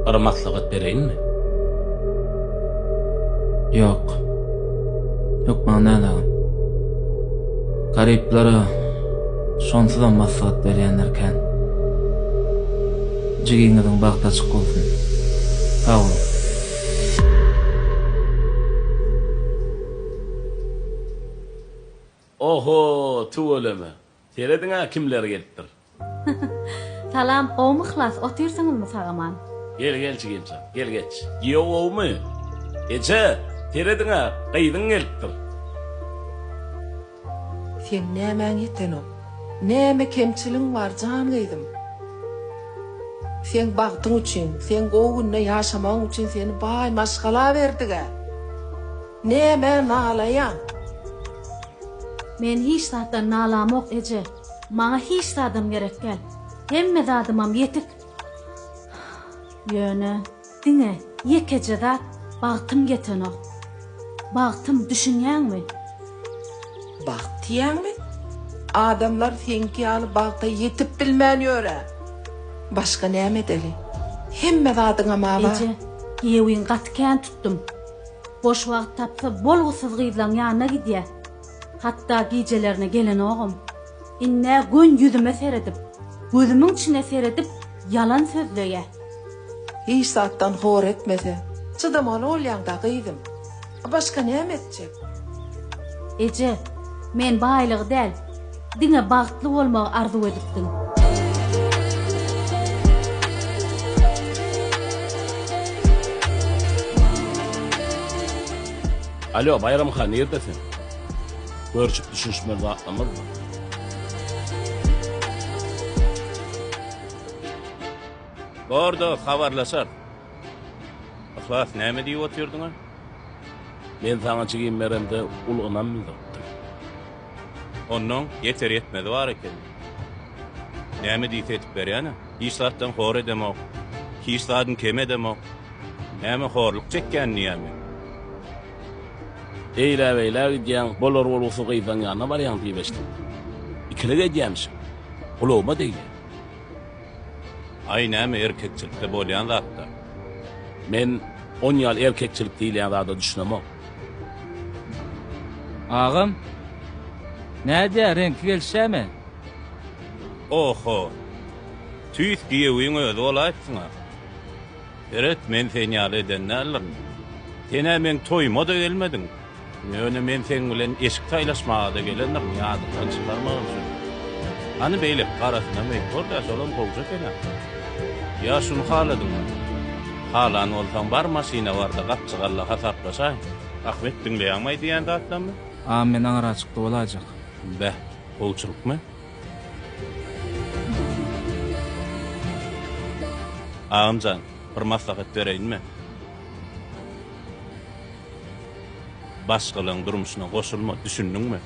Bir maslahat bereýinmi? Ýok. Hökman däl agam. Garyplara şonsuzam maslahat berýänler kän. Jigiňiziň bagty açyk bolsun. Sag boluň. Oho, tüweleme. Serediň-ä kimler gelipdir. Salam, gowmy Yhlas, otyrsyňyzmy sag-aman? Gel, gel jigimjan, gel geç. Giýew gowumy? Eje, serediň-ä, gyzyň gelipdir. Seň nämäň ýetenok? Näme kemçiligiň bar, jan gyzym? Seň bagtyň üçin, seň gowy günde ýaşamagyň üçin seni baý maşgala berdig-ä. Nämä nalaýaň? Men hiç zatdan nalamok, eje. Maňa hiç zadam gerek däl. Hemme zadymam ýetik. Ýöne diňe ýekeje zat bagtym ýetenok. Bagtym, düşünýäňmi? Bagt diýýäňmi? Adamlar seňki ýaly bagta ýetip bilmän ýör-ä. Başga näme edeli? Hemme zadyňam-a bar. Eje, giýewiňi gaty kän tutdum. Boş wagt tapsa bolgusyz gyzlaň ýanyna gidýä. Hatda gijelerine gelenogam. Ind-ä gön ýüzüme seredip, gözümiň içine seredip ýalan sözleýä. Hiç zatdan hor etmese, çydamaly bolýaň-da, gyzym. A başga näme etjek? Eje, men baýlygy däl, diňe bagtly bolmagy arzuw edipdim. Alo, Baýram han, nirde sen? Görşüp düşünişmeli zatlarymyz bar. Bor dost, habarlaşarys. Yhlas, näme diýip otyrdyň-a? Men saňa jigim beremde uly ynam bildiripdim. Onnoň ýeter-ýetmezi bar ekeni. Näme diýse edip berýän-ä. Hiç zatdan hor edemok. Hiç zadyny kem edemok. Näme horluk çekýän diýýän men. Eýlä-beýlä gidýäň, bolar-bolgusyz gyzlaň ýanyna barýaň diýip eşidipdim. Ikilik edýämişiň. Gulagyma degýär. Aý näme erkekçilikde bolýan zatda. Men on ýaly erkekçilik diýilýän zada düşünemok. Agam, nädýä, reňki gelişýämi? Oho! Tüýs giýewiň özi bolaýypsyň-a. Seret, men sen ýaly eden däldirin. Sen-ä meň toýuma-da gelmediň. Ýöne men seň bilen eşik saýlaşmaga-da gelendirin, ýadyňdan çykarmagyn şuny. Hany beýleki garasynam geýip gör-dä, şolam gowja eken-ä. Ýa şuny haladyňmy? Halan bolsaň, bar maşyna bar-da, gapjyk al-da hasaplaşaý. Ahmet, diňleýäňmi aýdýan zatlarymy? Agam, men aňyraçykda bolaýjak. Beh, gowçulykmy? Agamjan, bir maslahat bereýinmi? Başgalaň durmuşyna goşulma, düşündiňmi?